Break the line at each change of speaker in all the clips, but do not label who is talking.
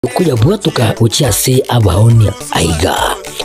Koyabwatoka gochia ase abaoonia. Aiga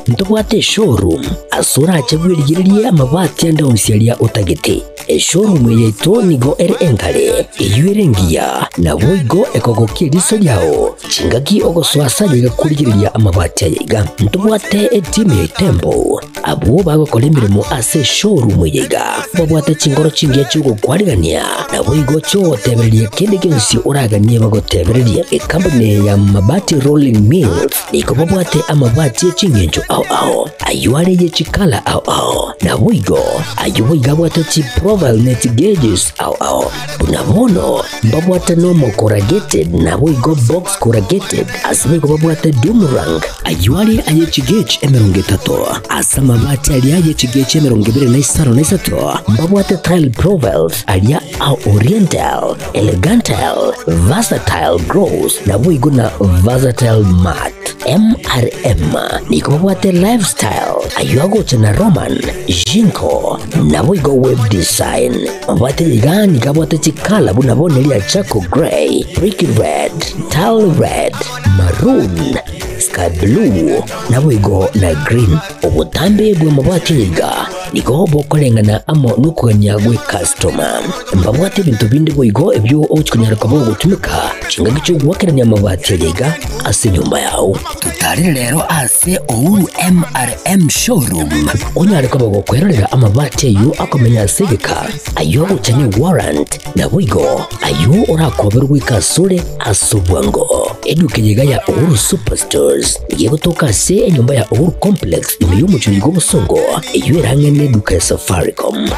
ntobwate eshowroom ase orache bwerigererie amabati ande onsi aria otagete. Eshowroom eye yaito nigo ere engare, eyio ere engiya, naboigo ekogokia eriso riao chingaki ogosoa ase aye iga korigereria amabati aya iga. Ntobwate etimu ya Itembo abwo bagokora emeremo ase eshowroom eye iga, babwate chingoro chingiya chi'ogokwarigania, naboigo chi'ogotebereria kende gionsi oraganie bagotebererie. Ekampuni eye ya Mabati Rolling Mills nigo babwate amabati e ching'encho ao ao, ayio are ye chikala ao ao, naboigo ayio boigo abwate chiprofile ne chigeges ao ao. Buna bono mbabwate normal corrugated naboigo box corrugated, ase boigo babwate doom rank, ayio are aye chigauge 30, ase amabati aria aye chigauge 23 mbabwate tile profiles aria a oriental, elegantile, versatile gloss naboigo na versatile matte. MRM nigo babwate lifestyle, ayio agocha na Roman, Jinko, naboigo web design. Mabwate iga nigo abwate chikala buna bono eria charcoal grey, brick red, tile red, maroon, sky blue, naboigo na green. Obotambe bw'amabwate iga nigo bokoreng'ana amo nokogania gw'ekastoma. Mbabwate ebinto binde boigo ebio ogochia konyara koba ogotumeka chingaki chi'ogoakerania amabati aya iga ase enyomba yao. Totarere rero ase Uhuru MRM Showroom onyare koba gokwerorera amabati ayio akomenya ase egeka, ayio agocha ne warrant, naboigo ayio orakoberwe goika asore ase obwango. Eduka eye iga ya Uhuru Superstores nigo egotoka ase enyomba ya Uhuru Complex ime y'omochie oiga obosongo, eyio ere ang'e neduka ya Safaricom.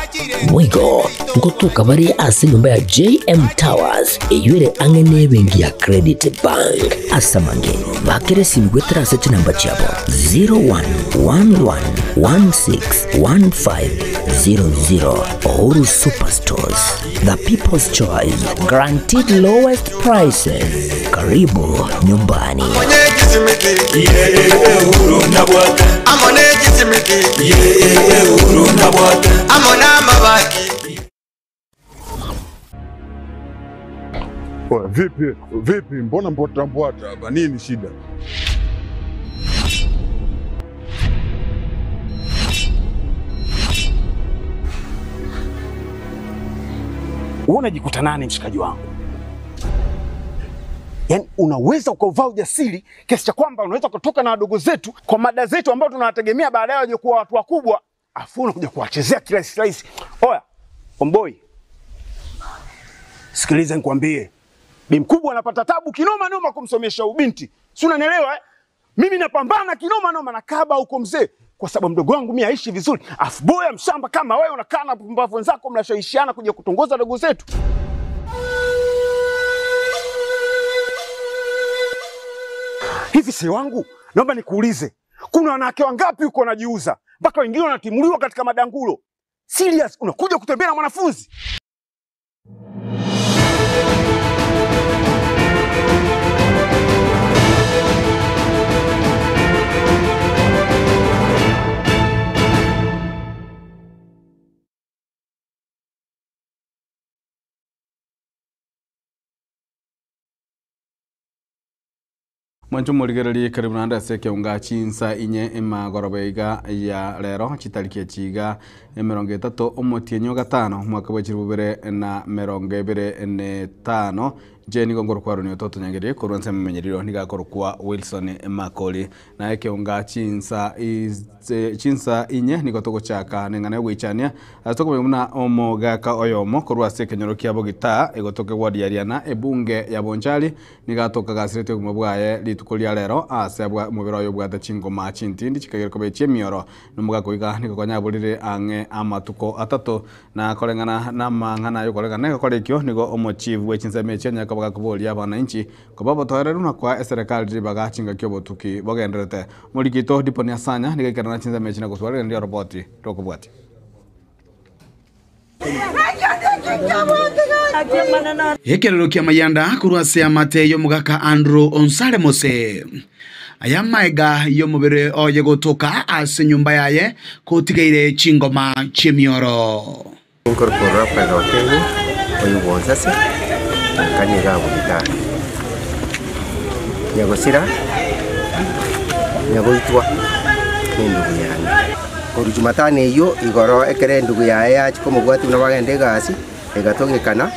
Boigo ngotoka bare ase enyomba ya JM Towers eyio ere ang'e nebenki ya Credit Bank. Ase amange, bakera esimi goetera ase chinamba chiabo 0111161500. Uhuru Superstores, the people's choice, guaranteed lowest prices. Karibu nyumbani.
Oya, vipi vipi, mbona mbwata mbwata hapa? Nini shida?
Wewe unajikuta nani mshikaji wangu? Yaani unaweza ukauvaa ujasiri kiasi cha kwamba unaweza kutoka na wadogo zetu kwa mada zetu ambao tunawategemea baadaye waje kuwa watu wakubwa, afu unakuja kuwachezea kirahisi rahisi. Oya, omboi, sikiliza nikwambie, bi mkubwa anapata tabu kinoma noma kumsomesha ubinti, si unanielewa eh? Mimi napambana kinoma noma na kaba huko mzee, kwa sababu mdogo wangu mimi aishi vizuri, afu boya mshamba kama wewe unakaa na pumbavu wenzako mnashawishiana kuja kutongoza dogo zetu. Hivi si wangu, naomba nikuulize, kuna wanawake wangapi huko wanajiuza mpaka wengine wanatimuliwa katika madangulo? Serious, unakuja kutembea na mwanafunzi?
Mwancho morigererie karibu naende ase ekeunga chinsa inye emagoroba iga ya rero chitariki echi iga 30 omotienyi o gatano omwaka bwa 2025 inche nigo nkorokwa Ronnie Ototonyangerie korwa nse ememenyerero nigo akorokwa Wilson Makori na ekeunga chinsa chinsa inye nigo togochaka neng'ana yogoichania ase tokomanya buna omogaka oyomo korwa ase ekenyoro kia Bogita egotoka eward ya Riana ebunge ya Bonchari nigo atokaga asereti obogima bwaye rituko ria rero ase omobere oye obwate chingoma chintindi chikagera koba echi'emioro na omogaka oiga nigo konya aborire ang'e amatuko atato na koreng'ana namang'ana ayokoregana egekora ekio nigo omochief bwe chinsemo echio onye koba gakoboria abananchi koba obotoereru na koa eserekari ribaga chingaki obotuki bogendererete. Omoriki oito Diponi Asanya nigo aikerana chinsemo echi na goswara riria oroboti rokobwatia.
Ekerero ki'amayanda korwa ase amate y'omogaka Andrew Onsare Mose. Aya amaega y'omobere oye gotoka ase enyomba yaye kotigeire chingoma chi'emioro.
Nkorokwa Rafael Okengo, oyo bwonsase, nka nigo abwo gitari. Nyagosira, nyagoitwa nendugu yane. Korwa Jumatano eyio igoro ekero endugu yaye yachia komobwatia buna bagenda egasi, egatogekana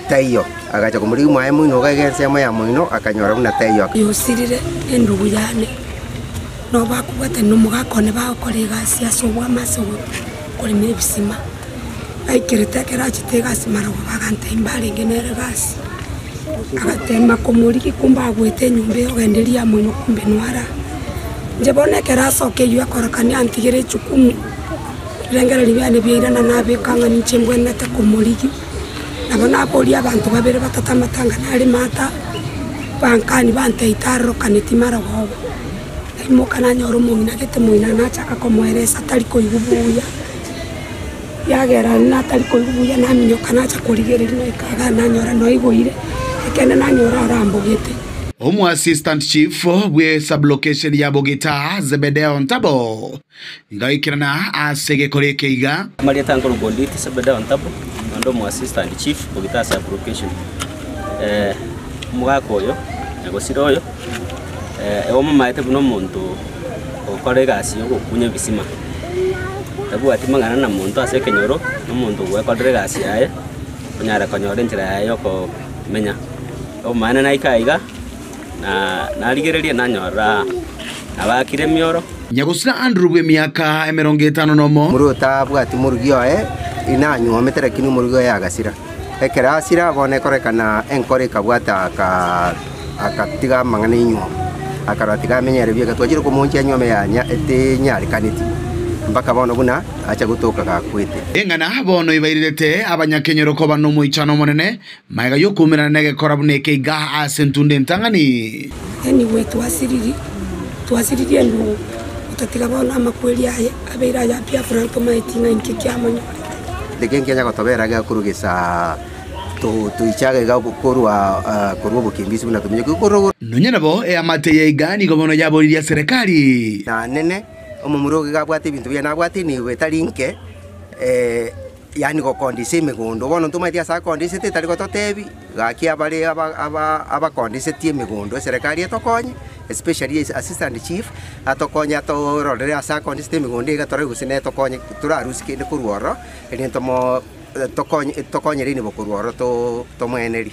taiyo. Agacha komorigia mwaye moino iga iga ensemo ya moino, akanyora buna taiyo.
Yosirire endugu yane, nabo bakobwatana nomogaka one bagokora egasi ase obwamo ase okorema ebisima. Aikerete ekero achete egasi marogoba agantebia mbarenge nere gasi. Agateema komorigia kumbe agwete enyomba eye ogenderia amo inwe kumbe nwara. Inche bono ekero asoka eywo ekorokania antigere echukumu, ebirengererio biane biairana nabeka ng'a ninche mbwenerete komorigia. Nabo naboria abanto babere batato amatanga nare mata, bankani bantebia tarorokaneti marogoba. Naimoka nanyora omong'ina gete moino nachaka komoeresa tari koigwa buya. Yagera natari koigwa buya, naminyoka nacha korigereria naika igaa nanyora noigoire, ekeene nanyora arambogete.
Omo Assistant Chief bwe sub-location ya Bogita, Zebedeo Ntabo, nigo aikerana ase egekora eke iga.
Amarieta nkorokwa Onditi Zebedeo Ntabo, naende omo Assistant Chief Bogita Sub-location. Omogaka oyo, nyagosira oyo, igo momaete buna omonto ogokora egasi ya ogokunya ebisima, tabwati mang'ana na monto ase ekenyoro, na omonto ogwekorera egasi yaye, onyare konyora enchera yaye ya okomenya. Obomaene naika aiga, na narigereria nanyora nabakire emioro.
Nyagosira Andrew bw'emiaka 50.
Omorwoti otabwati morugi oye, inanyuomete lakini omorugi oye agasira. Ekero asira, bono ekorekana enkoro ekabwata agatiga amang'ana enyuomo, akarora tiga amenye ere bieka. Twachire komoonchia enyuomo yanya etenyarekaneti mpaka bono buna acha gotoka gakwete.
Eng'ana bono ebairirete abanyakenyoro koba nomoichano omonene, magega y'okoumerana negekora buna eke iga ase entunda entang'ani.
Anyway twasiriri, twasiririe endugu, gotatiga bono amakweri aye abeire aya Biafra ntomaeti ng'a inki kiamonyorete.
Eke nkianya gotobera gekorugesa toichage iga korwa korwa obokimbizi buna tominyokia korwa.
Nonya nabo eamate ya iga nigo bono yaboririe serikali.
Na nene omomura ogo iga abwate ebinto biaye nabwate enibo etari nke yaani gokondisa emegondo. Bono ntomaeti ase akondisete tari gototebi gaki abare abakondisetie emegondo eserekari etokonye especially assistant chief atokonye atororere ase akondisete emegondo iga torore gose netokonye torarusie kende korwa ororo erinde tomo tokonyere enibo korwa ororo tomoenerie.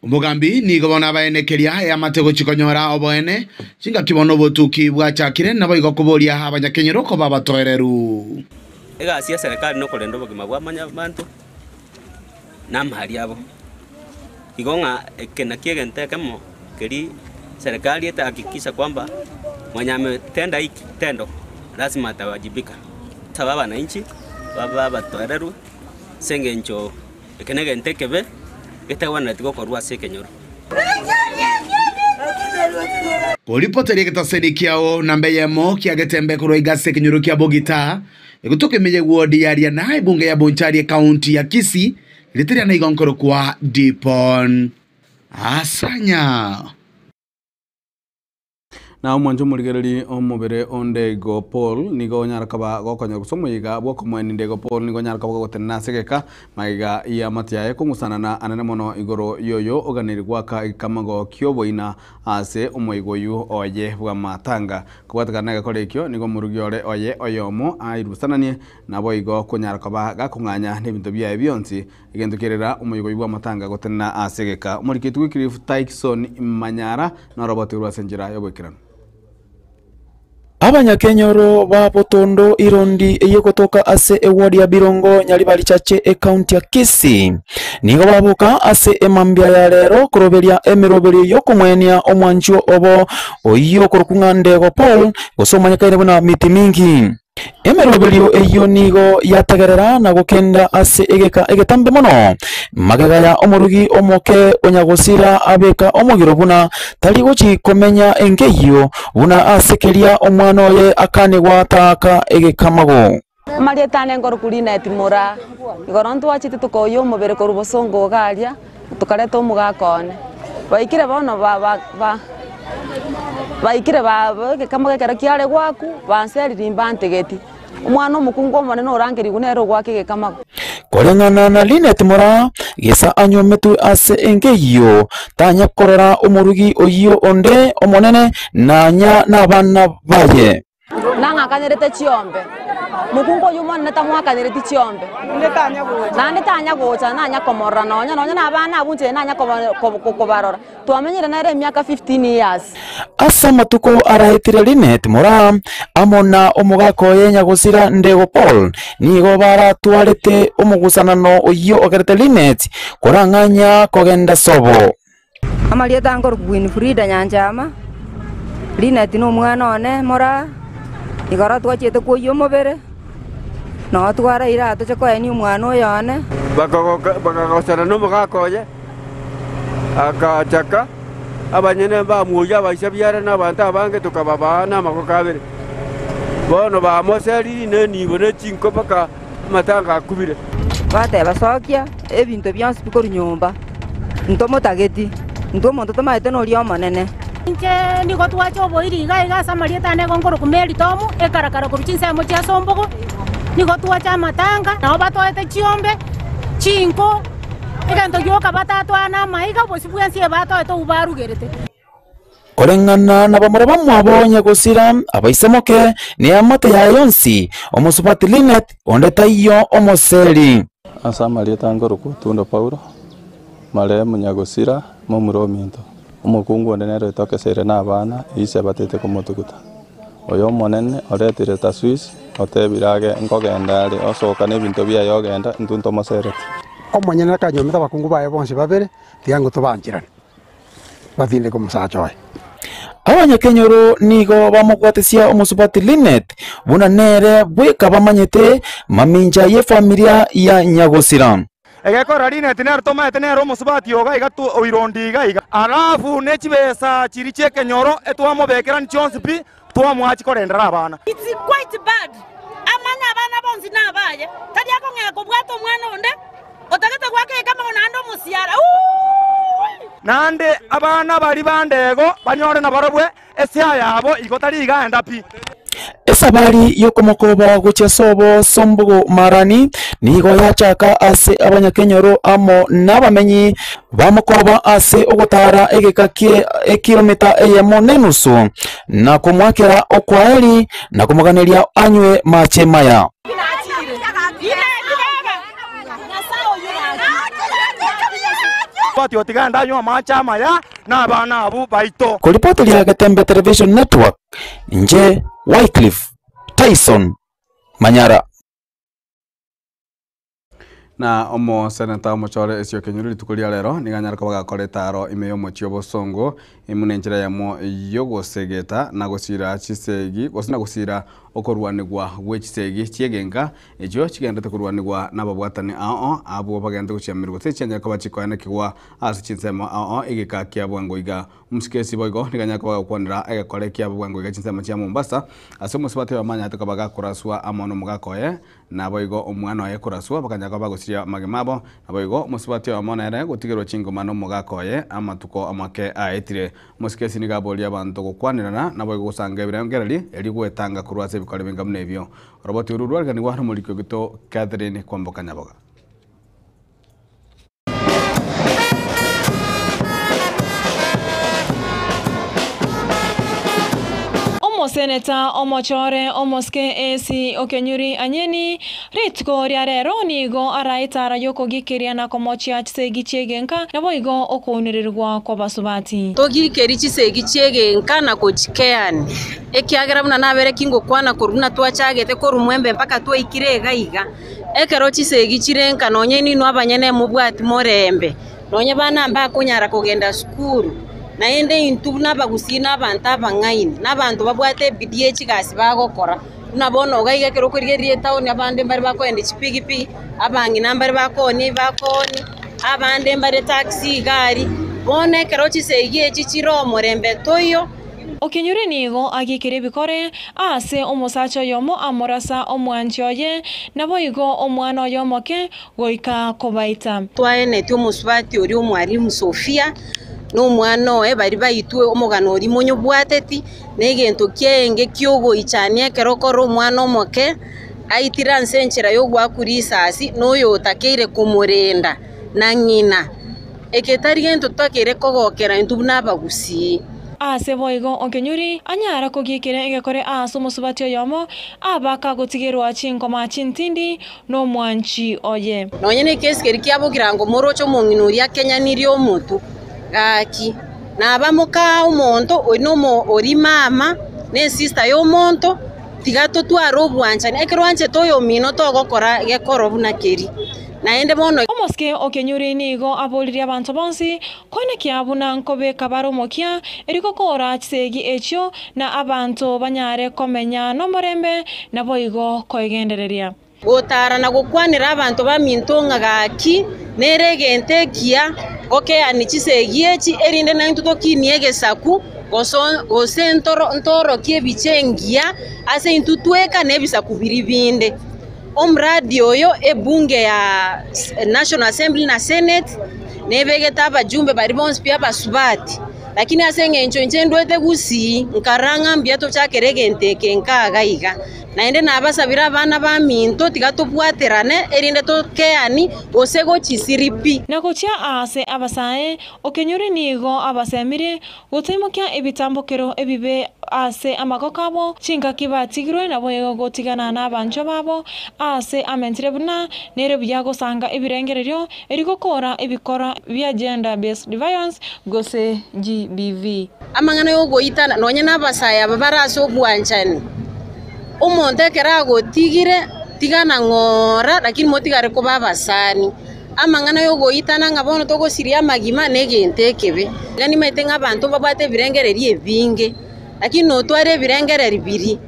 Omogambi nigo bono abaenekeria eamate gochia konyora oboene, chingaki bono obotuki bwachakire, naboigo koboria abanyakenyoro koba abatoereru.
Egasi y'eserekari nokorenda obogima bwa mwanyabanto na amari abo. Igo ng'a eke nakio egento ekemo keria serikali etahakikisha kwamba mwenye ametenda hii kitendo lazima atawajibika. Saba abananchi babe abatoererwe ase eng'encho eke negento ekebe getagwenereti gokorwa ase ekenyoro.
Koripoteria egetaseni kiao namba eyemo kia Getembe korwa iga ase ekenyoro kia Bogita, egotoka ime ye ward ya Riana, ebunge ya Bonchari ekaunti ya Kisii, rieta riane igo nkorokwa Dipon Asanya.
Na omwanche omorigereri omobere o Ndego Paul nigo onyara koba gokonyora gose omoyega bw'okomoenia Ndego Paul nigo onyara koba gogotenena ase egeka magega y'amate yaye kong'usanana anene mono igoro y'oyo oganeiri goaka egekamago ki'oboina ase omoyega oyio oye bw'amatanga. Kobwatekana negekora ekio nigo omorugi ore oye oyomo airusananie naboigo konyara koba gakong'anya nebinto biaye bionsi Egento kerera omoyega oyio bw'amatanga gotenena ase egeka. Omoriketi Wycliffe Tyson Manyara norobotigwe ase enchera y'oboikeranu.
Abanyakenyoro ba Botondo Irondi eyegotoka ase eward ya Birongo Nyaribari Chache ecounty ya Kisii nigo baboka ase emambia ya rero koroberia emeroberio yokomwenia omwanchwa obo oyio okorokwa ng'a Ndego Paul gose omanyekaine buna Miti Mingi. Emeroberio eyio nigo yategerera na gokenda ase egeka egetambe mono. Magega ya omorugi omoke onyagosira abeka omogiro buna tari gochi komenya enka eyio, buna ase keria omwana oye akanigwa taaka egekamago.
Amarieta ane nkorokwa Linet Moraa. Igoro ntwachete tokoyia omobere korwa bosongo iga aria, tokareta omogaka one. Baikire bono ba ba ba baikire ba egekamo ekero kiare goakwa, banseriri mbantegeti. Omwana omokungu omonene orangerigwe nere ogoaka egekamago.
Koreng'ana na Linet Moraa, gesa anyometwe ase enka eyio, tanya korora omorugi oyio onde omonene nanya nabana baye.
Nang'akanerete chiombe, mokungu oyio omonene tamwakanereti chiombe, naende tanya gocha nanya komorora nonya nonya na abana abwo inche nanya kobarora. Twamenyire nere emiaka 15 years.
Ase amatuko araetire Linet Moraa amo na omogaka oye nyagosira Ndego Paul nigo baratwarete omogusanano oyio ogerete Linet korang'anya kogenda sobo.
Amarieta nkorokwa Winfrida Nyanchama, Linet na omwana one Moraa, igoro twachiete kwoyia omobere, noo twaraire aa toche koenia omwana oyo one.
Bakagosana nomogaka oye, agachaka, abanyene bamwoyia abaisa biara na abanto abange, tokababaa namagoko abere. Bono bamoseriri nenibo ne chinko mpaka amatanga akubire.
Bateba, Sokia ebinto bionsi bikorwa nyomba, ntomotageti, intwe omonto tomaete noria omonene.
Inche nigo twacha oboiri iga iga ase amarieta ane igo nkorokwa Mary Tomu, ekarakara korwa chinsemo chia Sombogo, nigo twacha amatanga, nabo batoete chiombe, chinko, egento gioka batatoa namaiga, obosio bwensi ebatoete obwo barugerete.
Koreng'ana nabamura bamwabo nyagosira, abaisemoke, neamate yaye yonsi, omosubati Linet, onde taiyo omoseri.
Ase amarieta nkorokwa Otundo Paulo, marehemu nyagosira, momura ominto. Omokungu onde nere oitokeseire nabana, ise abatete komotuguta. Oyo Omonene oretire Taswisi, otebire age nkogenda are, osoka nebinto biaye ogenda, intwe ntomosereti.
Omonyene akanyuomete abakungu baye bonsi babere, tiga ng'o tobancherane. batindeke omosacha oye.
Abanyakenyoro nigo bamobwatesia omosubati Linet buna nere bweka bamanyete mamincha y'efamilia ya nyagosira.
Egekora Linet nere tomaete nere omosubati oga iga oirondi iga iga. Alafu ne chibesa chiria chi'ekenyoro etwamobekera chionsi pi twamoa chikorendera abana.
It's quite bad amanye abana bonsi nabaye, tari akong'ea kobwata omwana onde Otagete goaka egekamago naende omosiara, Uuui!
Naende abana baria ba ndego banyore nabarabwo esia yabo igo tari igaenda pi.
Esabari y'okomokoba gochia sobo Sombogo Marani nigo yachaka ase abanyakenyoro amo nabamenyi bamokoba ase ogotara egeka kie ekilomita eyemo nenusu, na komoakera okwaeri na komoganeria anywe mache maya.
Batio tiga ndanywe amache amaya nabana abwo baito.
Koripoteria Getembe Television Network, inche Wycliffe Tyson Manyara.
Na omoseneta omochore Esio Kenyuri rituko ria rero nigo anyare koba gakora etaaro ime y'omochie obosongo ime nenchera eyemo y'ogosegeta na gosira chisegi gose na gosira okorwanigwa gwe chisegi chi'egenka echio chigenderete korwanigwa nababwatani ao abwo bagente gochiamerwa gose chianyare koba chikoenekigwa ase chinsemo ao egeka kia bwango iga. Omosikesi boigo nigo anyare koba gagokwanera egekore kia bwango iga chinsemo chia Mombasa ase omosubati oyomo anyarete koba gakoraswa amo nomogaka oye Naboigo omwana oye koraswa, bakanyara koba bagosiria amagima abo. Naboigo omosubati oyomo nere gotigerwa chingoma nomogaka oye amatuko amake aetire. Omosikesi nigo aboria abanto gokwanerana, naboigo gosanga ebirengererio, erio gwetanga korwa ase ebikore binga buna ebio. Oroboti oru rwariganigwa nomoriki ogito Catherine Kwamboka Nyaboga.
Omoseneta omochore omosike AC Okenyuri Anyeni, rituko ria rero nigo araetara y'okogikeria na komochia chisegi chi'egenka naboigo okounererigwa kw'abasubati.
Togikerie chisegi chi'egenka na gochikeani, ekiagera buna nabere kingokwana korwa buna twachagete korwa mwembe mpaka twaikire iga iga. Ekero chisegi chire nka nonya inwe abanyene mobwati morembe, nonya bana mbakonyara kogenda sukuru, naende intwe buna abagusii na abanto abang'aini, na abanto babwate ebidii ye chigasi bagokora, buna bono iga iga ekero okorigereria etown abande mbare bakoenda chipigipigi, abang'ina mbare bakoonia ebakoonia, abande mbare taxi iga aria, bono ekero chisegi echi chire omorembe toiyo.
Okenyure nigo agikire ebikore aase omosacha oyomo amorasa omwanchi oye, naboigo omwana oye omoke, goika kobaita.
Twaenetie omosubati oria omwalimu Sofia, na omwana oye baria baitwe omogano oria monyobwateti, na egento kiaenge ki'ogoichania ekero okore omwana omoke. Aitire ase enchera y'ogoakwa risasi noyotakeire komorenda na ng'ina. Eke tari gento totakeire kogokera intwe buna abagusii.
Ase boigo Okenyuri anyare kogiikera egekore aase omosubati oyomo, abaka gotigerwa chinkoma chintindi nomwanchi oye.
Nonya nekesi keria kia bogirango moroche omong'ina oria akenyanirie omotwe, gaki, naba moka omonto, oria nomo oria mama, ne esister y'omonto, tiga totware obwanchani, ekero oanchete oyomino togokora gekoro buna keria. Naende bono.
Omosike o Kenyuri nigo aboririe abanto bonsi koenekia buna nkobeka bare omokia erio gokoora chisegi echio na abanto banyare komenya nomorembe naboigo koegendereria.
Gotara na gokwanera abanto baminto ng'a gaki nere egento ekiya gokeania chisegi echi, erinde naintwe tokinie egesaku, gose ntorokie ebicha engiya ase intwe tweka na ebisaku biria binde. Omoradi oyo ebunge ya National Assembly na Senate nebegete abajumbe baria bonsi pi abasubati, lakini ase eng'encho inche ndwete Gusii nkarora ng'a mbuya tochakere egento eke nkaga iga. Naende nabasabire abana baminto tiga tobwaterane erinde tokeani gose gochisiri pi.
Na gochia aase abasae, Okenyuri nigo abasemirie Gotaimokia ebitambokero ebibe ase amagoko abo, chingaki batigirwe naboigo gotigana nabanchwa babo, aase amentire buna nere buya gosanga ebirengererio, erio gokora ebikora bia Gender Based Violence gose GBV.
Amang'ana y'ogoitana, nonya nabasae aba bare ase obwanchani, omonto ekero agotigire, tigana ng'ora, lakini motigare koba abasani. Amang'ana y'ogoitana ng'a bono togosiria amagima negento ekebe. Iga nimaete ng'a abanto mbabwate ebirengererio ebinge, lakini notware ebirengererio biria,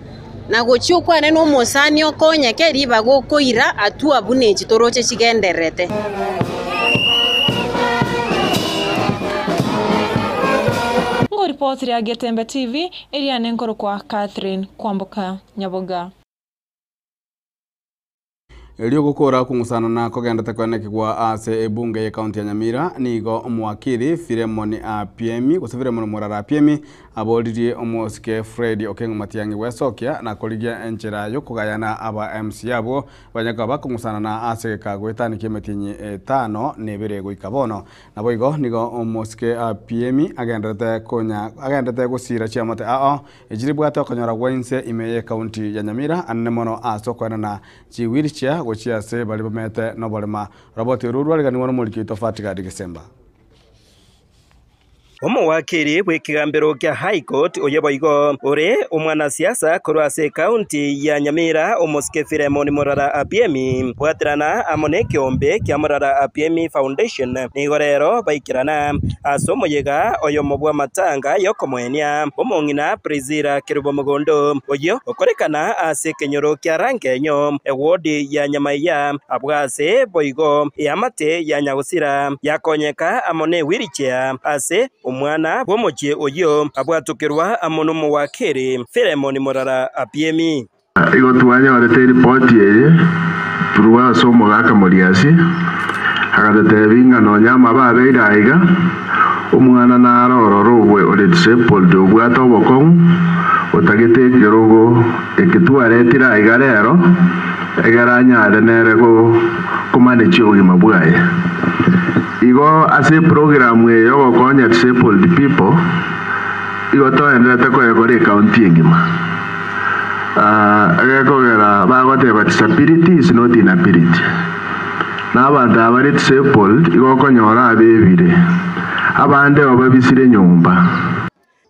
na gochia okwane nomosani okonyeke ribaga okoira hatua buna echi toroche chigendererete.
Ngoripoti ria Getembe TV, eria nenkorokwa Catherine Kwamboka Nyaboga.
Erio gokora okong'usana na kogendete koenekigwa ase ebunge y'ecounty ya Nyamira, nigo omowakili Philemon Apiemi gose Philemon Murara Apiemi aboririe omosike Fred Okengo Matiang'i gwesokia na korigia enchera y'okogayana aba MCA abwo banyare koba bakong'usana na ase egeka goetania ki'emetienyi etano na ebere goika bono. Naboigo nigo omosike Apiemi agenderete konya agenderete gosira chiamate ao Echiribwate okonyora gwa inse ime y'ecounty ya Nyamira anene mono ase okoenana chiwheelchair gochia ase baria bamete noborema. Roboti orwo rwariganigwa nomoriki oito Fatgard Gesemba.
Omowakiri bw'ekegambero kia High Court oye boigo ore omwanasiasa korwa ase ecounty ya Nyamira omosike Philemon Murara Apiemi bwaterana amo nekeombe kia Murara Apiemi Foundation nigo rero baikerana ase omoyega oyomo bw'amatanga y'okomoenia omong'ina Priscilla Kerubo Mogondo, oyio okorekana ase ekenyoro kia Rangenyo, ewodi ya Nyamaiya, abwo ase boigo eamate ya Nyagosira yakonyeka amo ne wheelchair ase omwana bw'omochie oyio abwatokerwa amo nomowakeri Philemon Morara Apiemi.
Igo twanyorete eripoti eye korwa ase omogaka Moriasi, agatotebia ng'a nonya amabe abeire aiga, omwana naro ororo obwe ore disabled obwate obokong'u, otagete ekerogo eke twaretire aiga rero, egere anyare nere komanage obogima bwaye. Igo ase eprogram eye yogokonya disabled people, igo toenderete koyekora ecounty engima. Egekogera bagoteba disability is not inability. Na abanto aba bare disabled igo okonyora abebire, abande oo babisire nyomba.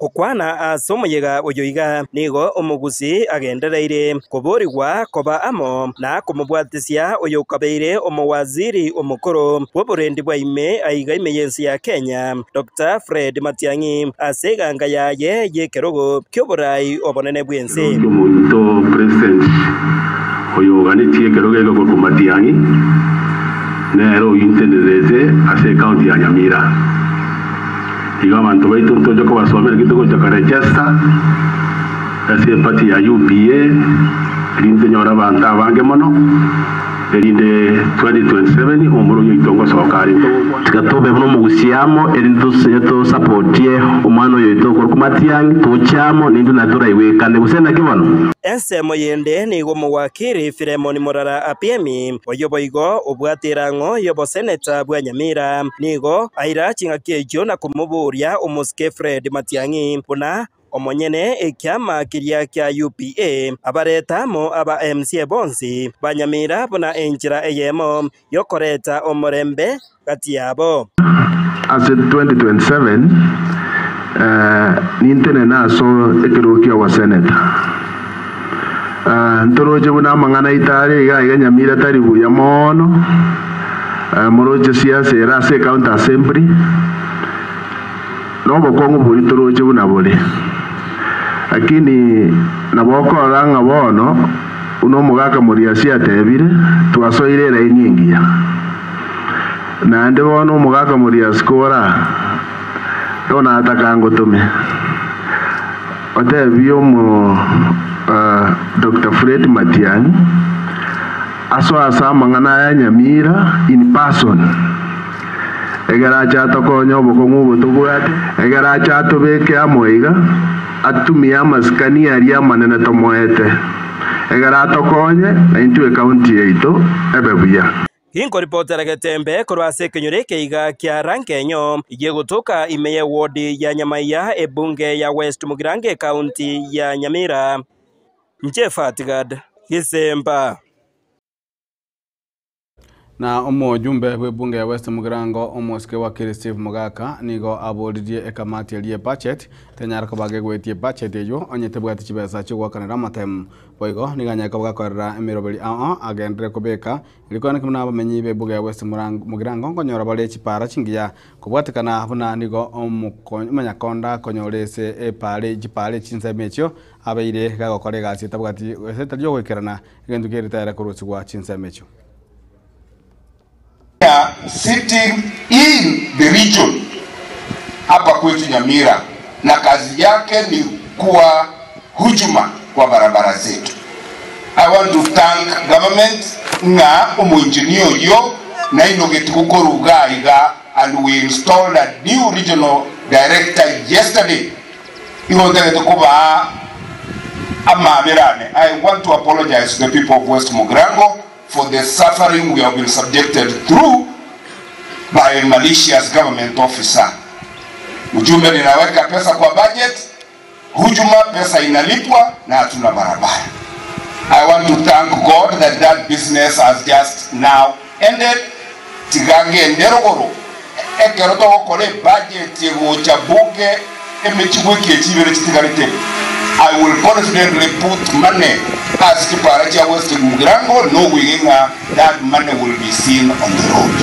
Gokwana ase omoyega oyo iga, nigo omogusii agendereire koborigwa koba amo na komobwatisia oyokabeire omowaziri omokoro bw'oborendi bwa ime aiga ime y'ense ya Kenya, Doctor Fred Matiang'i, ase eganga yaye y'ekerogo ki'oborai obonene bw'ense.
Omonto President oyoganetie ekerogo eke korwa Matiang'i nere oyintenerete ase ecounty ya Nyamira. Igo abanto baito ntoche kobasomera ki togocha koregister ase eparty ya UPA erinde tonyore abanto abange mono. Erinde 2027 omomura oyio oito ngosoka are. Tiga tobe buna omogusia amo, erinde tosapotie omwana oyo oito okorokwa Matiang'i, toche amo, naintwe naye toraigwekane. Gose naki bono?
Ensemo yende nigo omowakiri Philemon Morara Apiemi, oyio boigo obwate erang'o y'oboseneta bwa Nyamira, nigo aira ching'aki echio na komoboria omosike Fred Matiang'i buna Omonyene ekiama keria kia UPA abareta amo aba MCA bonsi ba Nyamira buna enchera eyemo yokoreta omorembe gati yabo.
Ase 2027 nintenene ase ekerogo ki'oboseneta. Ntoroche buna amang'ana aito are iga iga Nyamira tari buya mono, moroche siasa ere ase ecounty assembly. Nobokong'u boria toroche buna bore. Lakini nabo okorora ng'a bono, buna omogaka Moriasi atebire, twasoire eraini engiya. Naende bono omogaka Moriasi kora, bono nataka ngotome, otebie omo Doctor Fred Matiang'i asoe ase amang'ana aya Nyamira in person. Ekero ache atokonye obokong'u obo tobwate, ekero ache atobeke amo iga, atumie amasikani aria amanene tomoete, ekero atokonye, na intwe ecounty yaito ebe buya.
Ginkoripotera Getembe korwa ase ekenyoro eke iga kia Rangenyo, gegotoka ime y'ewodi ya Nyamaiya, ebunge ya West Mugirango ecounty ya Nyamira. Inche Fatgad Gisemba.
Na omojumbe bw'ebunge ya West Mugirango omosike wakili Steve Mogaka nigo aboririe ekamati eria ebudget tenyara koba gegwetie ebudget eywo onye tebwati chibesa chiogoakanera amatemu. Boigo nigo anyare koba gakorera emeroberi ao agenderere kobeka erikwana buna abamenyi b'ebunge ya West Mugirango nkonyora bare chipara chingiya kobwatekana buna nigo omonyakonda akonyora ase epara chipara chinsemo echio abeire gagokora egasi etabwati gose etari ogoikerana egento keria tayare korusigwa chinsemo echio.
Sitting in the region hapa kwetu Nyamira na kazi yake ni kuwa hujuma kwa barabara zetu. I want to thank government ng'a omoengineer oyio nainogeti gokoruga iga and we installed a new regional director yesterday. Igo ntagete kobaa amabera ane. I want to apologize to the people of West Mugirango for the suffering we have been subjected through by a malicious government officer. Ujumbe ninaweka pesa kwa budget, hujuma pesa inalipwa na hatuna barabara. I want to thank God that that business has just now ended. Tigange nderogoro ekero togokora ebudget egocha bunge emechigwa eke chibere chitigarete. I will confidently put money ase chipara chia West Mugirango nogwige ng'a that money will be seen on the road.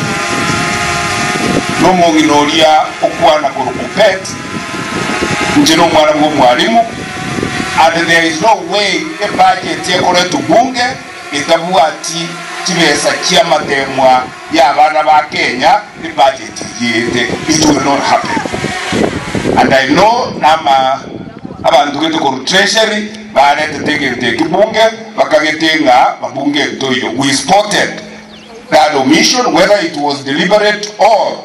Nomong'ina oria okwana korwa Kuppet, inche nomwana bwa omwalimu, and there is no way ebudget ekoretwa bunge etabwati chibesa chi'amatemwa y'abana ba Kenya ebudget eyio ete. It will not happen. And I know nama abanto gete korwa treasury baretete egento eki bunge bakagete ng'a babunge ntoiyo. We spotted that omission whether it was deliberate or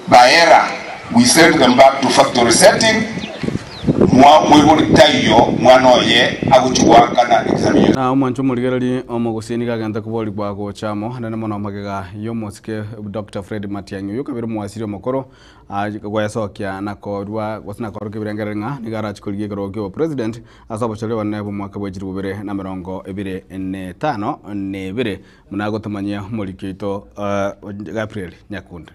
by error. We sent them back to factory setting. Mwa moibori taiyo mwana oye agochi goakana examination.
Na omwancho omorigereri omogusii nigo agente koborigwa gocha amo naende mono magega y'omosike Dr. Fred Matiang'i oyio kabere omowasiri omokoro gwesokia na korwa gose na korokia ebirengereri ng'a nigo arache korigia ekerogo kia obopresident ase obochori obonene bw'omwaka bwa chilifu bibere na emerongo ebere na etano na ebere buna agotomanyia omoriki oito Gabriel Nyakundi.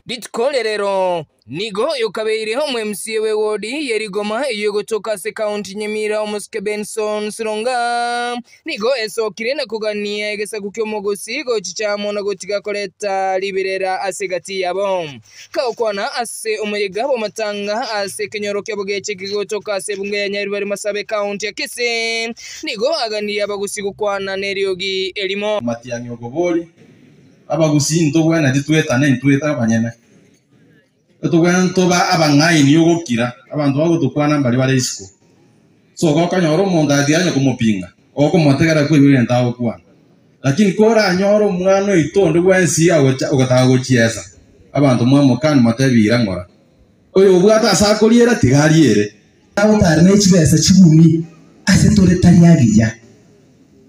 Rituko ria rero nigo yokabeire omo-MCA bw'ewodi ye Rigoma eyio egotoka ase ekaunti Nyamira omosike Benson Sironga nigo esokire na kogania egesaku ki'omogosi gochicha amo na gotiga koreta riberera ase egati yabo. Kagokwana ase omoyega bw'amatanga ase ekenyoro kia Bogeche kegotoka ase ebunge ya Nyaribari Masabe ekaunti ya Kisii nigo aganirie abagusi gokwana neriogi erimo.
Matiang'i okobori, Abagusii ntobwenereti twetane intwete abanyene, etobwenerete tobe abang'aini ogokira abanto bagotokwana mbaria bare isiko. So gokonyora omonto atiga onye komopinga, Okomotegera kwaigwa egento agokwana. Lakini koranyore omwana oito onde bwensi agocha ogotaka gochiesa, abanto mwamokani motebi ira ng'ora. Oyo obwate ase akoriera tiga ariere.
Agotara ne chibesa chigumi ase tore tari agiya,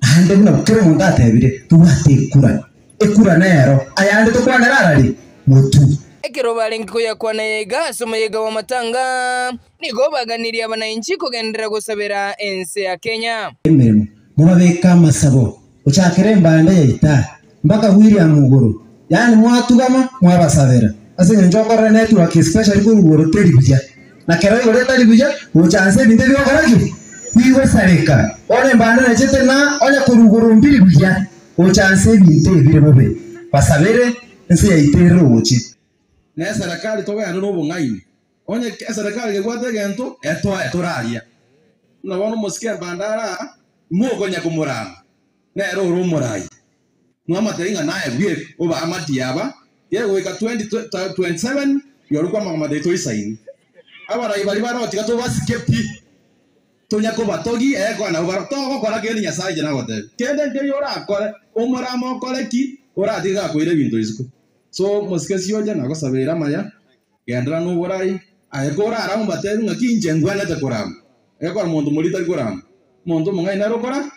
naende buna kera omonto atebire, tobwate ekura. Ekura nero, ayande tokwanera arari? Motu.
Ekero barenge koyakwana yaiga ase omoyega bw'amatanga, nigo baganirie abanainchi kogenderera gosabera ense ya Kenya.
Emeremo, mobabeke amasabo, gochakera embanda ya Itai mpaka William igoro, yaani mwatugama mwabasabera. Ase engencho okorora network especially korwa igoro teri buya, na kero igoro etari buya gocha nse ebinto ebigokora ki? Bigosareka. Bono embanda nachete na onye korwa igoro mbiri buya, gocha nse ebinto ebire bobe. Basabere ense yaito ere roche.
Na eserekari togende nobong'aini, onye eserekari kebwate egento, etoe toraria. Buna bono omosike embanda ara aa, mokonya komorama, nere ore omorai. Mwamotebi ng'a naye bweka obaamatie aba, kegoika 2027 rirorio kwamanya toisaini. Abarai baria baroo tiga tobasike pi, tonya kobatogia ee nabo baroo togokora kende Nyasae inche nagotebia. Kende nkeria orakore, omorame okore ki, oratige gakoira ebinto isiko. So mosike siocha nagosabeire amaya, genderera noborai, aye korarame obatebi ng'aki inche ngwenerete korama. Egekora monto moria tari korama, omonto omong'aini nere okora,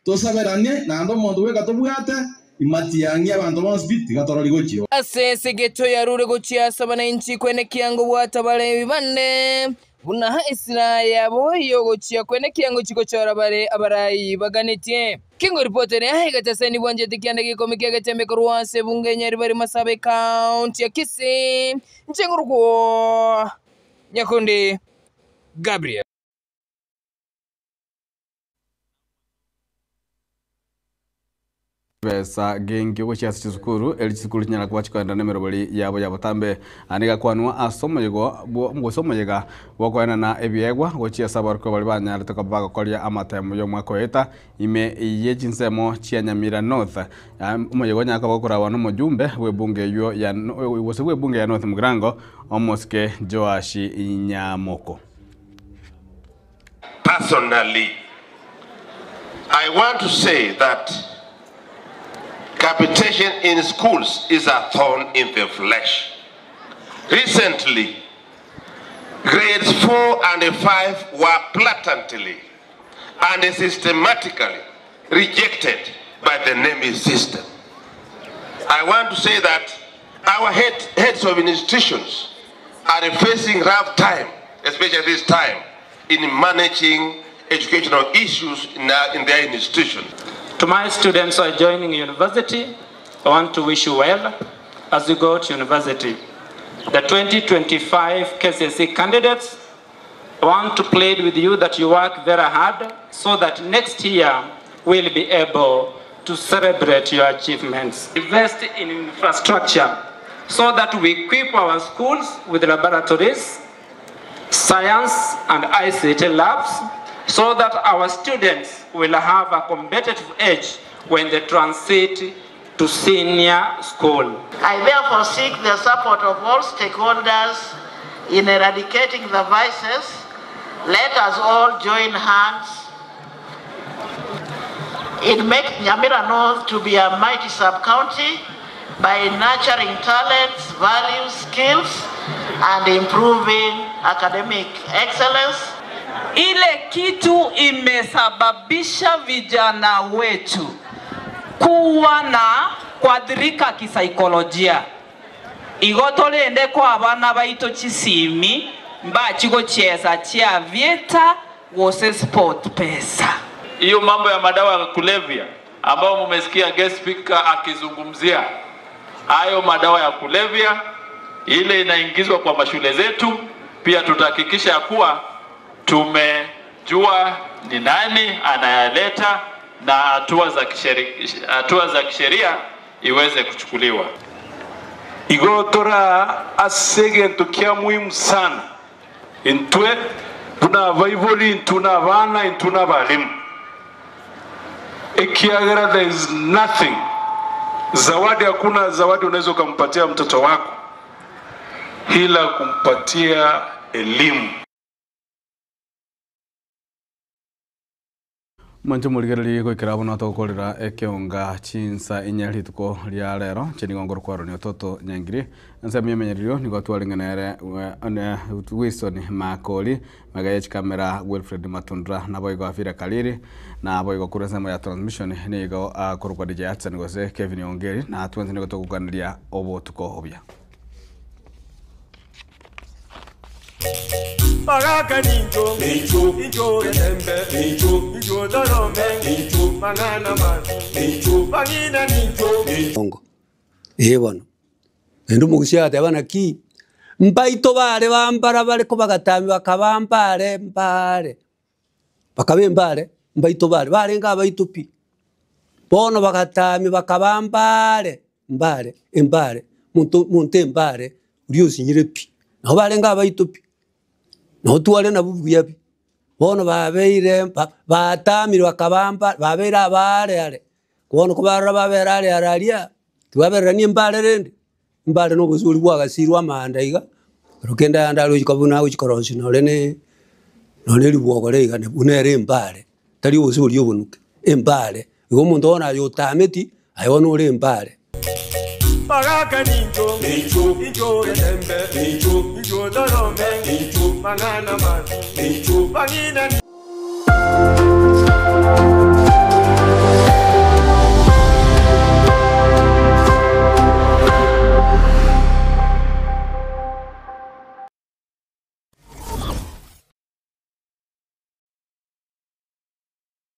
tosaberanie, naende omonto bweka tobwate, imatiang'i abanto bonsi pi, tiga torori gochia oo.
Ase esegeto yarure gochia ase abanainchi kwene kiango bwata bare ebibande, buna esira yabo y'ogochia kwene kiango chigochora bare abarai baganetie. Kingo ripoti eria egateseni bwanchete kianda gia ikomi kia Getembe korwa ase ebunge ya Nyaribari Masaaba Ekaunti ya Kisii, inche nkorokwo Nyakundi Gabriel.
Besa genki gochia ase chisukuru eri chisukuru chinyara kuba chikoenda na emerobori yabo ya botambe. Aa nigo akwanwa ase omoyego bwo gose omoyega bw'okoenana ebiegwa gochia ase abarokigwa baria banyarete koba bagokoria amatemo y'omwaka oeta ime ye chinsemo chia Nyamira North. Omoyega onyare koba gokoragwa na omojumbe bw'ebunge eywo ya gose bw'ebunge ya North Mugirango omosike Joash Nyamoko.
Personally, I want to say that capitation in schools is a thorn in the flesh. Recently, grades 4 and 5 were blatantly and systematically rejected by the naming system. I want to say that our heads of institutions are facing rough time, especially this time, in managing educational issues in their institution.
To my students who are joining university, I want to wish you well as you go to university. The 2025 KCSE candidates, I want to plead with you that you work very hard so that next year we'll be able to celebrate your achievements. Invest in infrastructure so that we equip our schools with laboratories, science and ICT labs, so that our students will have a competitive edge when they transit to senior school.
I therefore seek the support of all stakeholders in eradicating the vices. Let us all join hands in making Nyamira North to be a mighty sub-county by nurturing talents, values, skills, and improving academic excellence.
Ile kitu imesababisha vijana wetu kuwa na kuathirika kisaikolojia igo tolende kwa abana baito chisimi mbachigocheza chia vieta gose sport pesa.
Hiyo mambo ya madawa ya kulevya ambayo mumesikia guest speaker akizungumzia, hayo madawa ya kulevya ile inaingizwa kwa mashule zetu, pia tutahakikisha ya kuwa tumejua ni nani anayaleta na hatua za kisheria iweze kuchukuliwa.
Igotora ase egento kia muhimu sana intwe tuna abaibori intwe abana intwe abalimu ekiagera there is nothing zawadi, hakuna zawadi unaweza ukampatia mtoto wako ila kumpatia elimu.
Mwanche morigererie goikera abwo natogokorera ekeonga chinsa inye rituko ria rero inche nigo ngorokwarania ototo Nyangiri ensemo y'emenyererio nigo twarenge nere Wilson Makori magega ye chikamera Wilfred Matundura naboigo Afira Kariri naboigo korwa ensemo ya transmission nigo akorokwa DJ Hudson gose Kevin Ongeri na twensi nigo togokaneria obotuko obuya.
Bagaka nincho, nincho, nincho getembe, nincho, nincho dorome, nincho, mang'ana masu, nincho, bang'ina nincho, nincho.
Ongo. Ee bono. Naende omogusii agateba naki, mbaito bare bambara bare kobagatambia bakaba mbare mbare, bakaba embare, mbaito bare, barenge abaito pi. Bono bagatamia bakaba mbare mbare embare, monto monto embare, oria osinyire pi. Nabo barenge abaito pi, nabo tware nabwo buya pi. Bono babeire ba batamire bakaba mba babeire abaare are, bono kobarora babere are are aria, tibabererania embare rende, embare na obosori bwagasirwe amaanda iga, ekero kende aande arochia buna agochia korosia nore ne nonye ribwogore iga buna ere embare, tari obosori obonuke, embare. Igo omonto bono aye otameti, aye bono ore embare.
Bagaka nincho, nincho, nincho getembe, nincho, nincho dorome, nincho, mang'ana masu, nincho, bang'ina.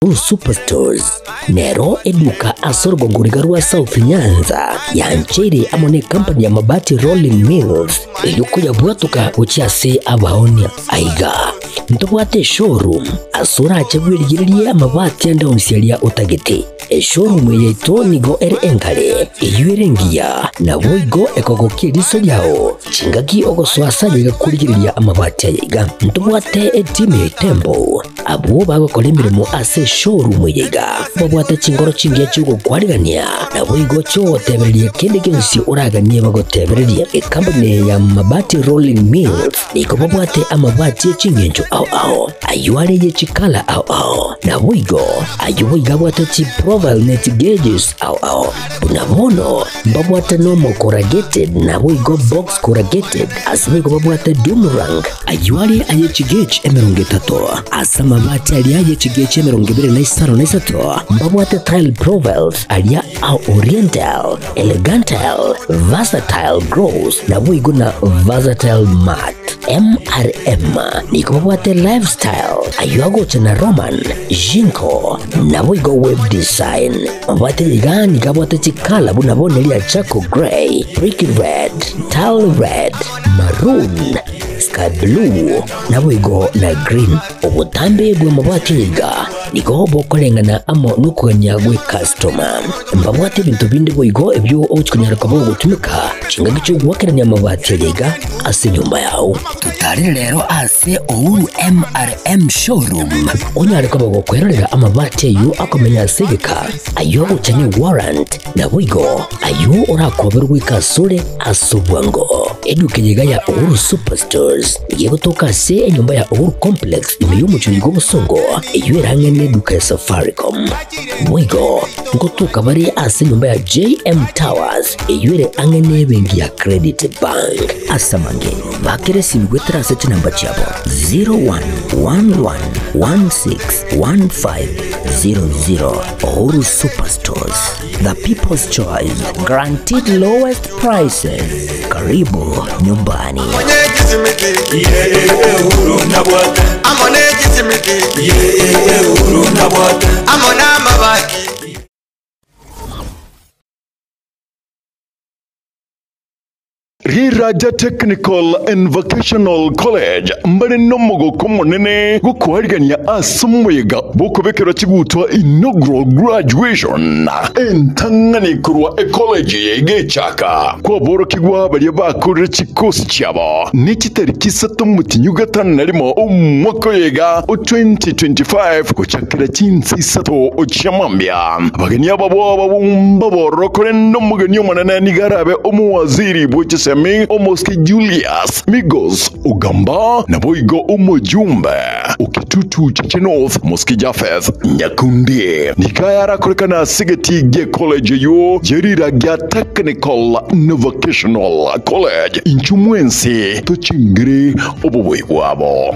Uhuru Superstores nero eduka ase orogongo riga rwa South Nyanza yancheire amo ne company ya Mabati Rolling Mills eyio koyabwatoka gochia ase abaonia. Aiga ntobwate eshowroom ase orache bwerigererie amabati ande onsi aria otagete. Eshowroom eye yaito nigo ere enkare, eyio ere engiya, naboigo ekogokia eriso riao chingaki ogosoa ase aye iga korigereria amabati aya iga. Ntobwate etimu ya Itembo Abwo bagokora emeremo ase eshowroom eye iga babwate chingoro chingiya chi'ogokwarigania, naboigo chi'ogotebereria kende gionsi oraganie bagotebererie. Ekampuni eye ya Mabati Rolling Mills nigo babwate amabati e ching'encho ao ao, ayio are ye chikala ao ao, naboigo ayio boigo abwate chiprofile ne chigeges ao ao. Buna bono mbabwate normal corrugated naboigo box corrugated, ase boigo babwate doom rank, Ayio are aye chigech 30, ase amabati aria aye chigech 23, mbabwate tile profiles aria a oriental, elegantile, versatile gross, naboigo na versatile matte. MRM nigo babwate lifestyle, ayio agocha na Roman, Jinko, naboigo web design. Mabwate iga nigo abwate chikala buna bono eria charcoal grey, brick red, tile red, maroon, sky blue, naboigo na green. Obotambe bw'amabati iga nigo bokoreng'ana amo nokogania gw'ecustoma. Mbabwate ebinto binde boigo ebio ogochi konyara koba ogotumeka chingaki chi'ogoakerania amabati aya iga ase enyomba yao. Totarere rero ase Uhuru MRM Showroom onyare koba gokwerorera amabati ayio akomenya ase egeka, ayio agocha ne warrant, naboigo ayio orakoberwe goika asore ase obwango. Eduka eye iga ya Uhuru Superstores nigo egotoka ase enyomba ya Uhuru Complex ime y'omochie oiga obosongo, eyio ere ang'e neduka ya Safaricom. Boigo ngotoka bare ase enyomba ya JM Towers eyio ere ang'e nebenki ya Credit Bank. Ase amange, bakera esimi goetera ase chinamba chiabo 0111161500. Uhuru Superstores, the people's choice, guaranteed lowest prices. Karibu nyumbani.
Riraja Technical and Vocational College mbare nomogoko omonene gokoarigania ase omoyega bw'okobekerwa chigutwa Inaugural Graduation entang'ani korwa ecollege eye egechaka kwaborokigwa baria bakorire chikosi chiabo ne chitariki isato omotienyi ogatano na rimo omwaka oyo iga o 2025 gochakera chinsa isato chia mambia. Abageni aba boba mbabororo korende omogeni omonene nigo arabe omowaziri bwe chisemi. Omosike Julius Migos Ogamba, naboigo omojumbe o Kitutu Chache North Omosike Japheth Nyakundi. Nigo aya arakorekane ase egetii gie college eyio ye rira gia Technical na Vocational College. Inchuo mwensi tochingere obobui bwabo.